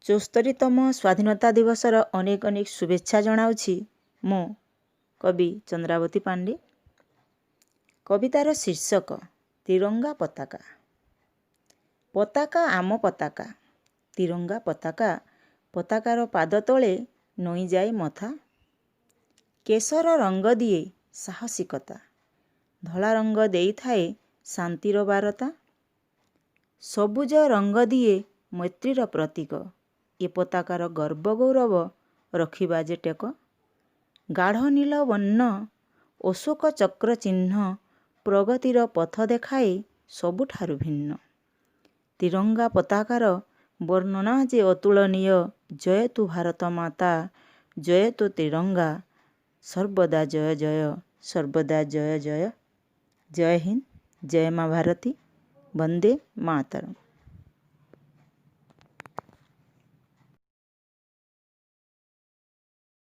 74ତମ ସ୍ୱାଧୀନତା ଦିବସର ଅନେକ ଅନେକ ଶୁଭେଚ୍ଛା ଜଣାଉଛି ମୁଁ, କବି ଚନ୍ଦ୍ରାବତୀ ପାଣ୍ଡେ। କବିତାର ଶୀର୍ଷକ ତିରଙ୍ଗା ପତାକା। ପତାକା, ଆମ ପତାକା, ତିରଙ୍ଗା ପତାକା। ପତାକାର ପାଦ ତଳେ ନଇଁଯାଏ ମଥା। କେଶର ରଙ୍ଗ ଦିଏ ସାହସିକତା, ଧଳା ରଙ୍ଗ ଦେଇଥାଏ ଶାନ୍ତିର ବାରତା, ସବୁଜ ରଙ୍ଗ ଦିଏ ମୈତ୍ରୀର ପ୍ରତୀକ। ଏ ପତାକାର ଗର୍ବ ଗୌରବ ରଖିବା ଯେ ଟେକ। ଗାଢ଼ ନୀଳ ବର୍ଣ୍ଣ ଅଶୋକ ଚକ୍ର ଚିହ୍ନ ପ୍ରଗତିର ପଥ ଦେଖାଏ ସବୁଠାରୁ ଭିନ୍ନ। ତିରଙ୍ଗା ପତାକାର ବର୍ଣ୍ଣନା ଯେ ଅତୁଳନୀୟ। ଜୟ ତୁ ଭାରତ ମାତା, ଜୟ ତୁ ତିରଙ୍ଗା, ସର୍ବଦା ଜୟ ଜୟ, ସର୍ବଦା ଜୟ ଜୟ। ଜୟ ହିନ୍ଦ, ଜୟ ମା ଭାରତୀ, ବନ୍ଦେ ମାତରମ୍।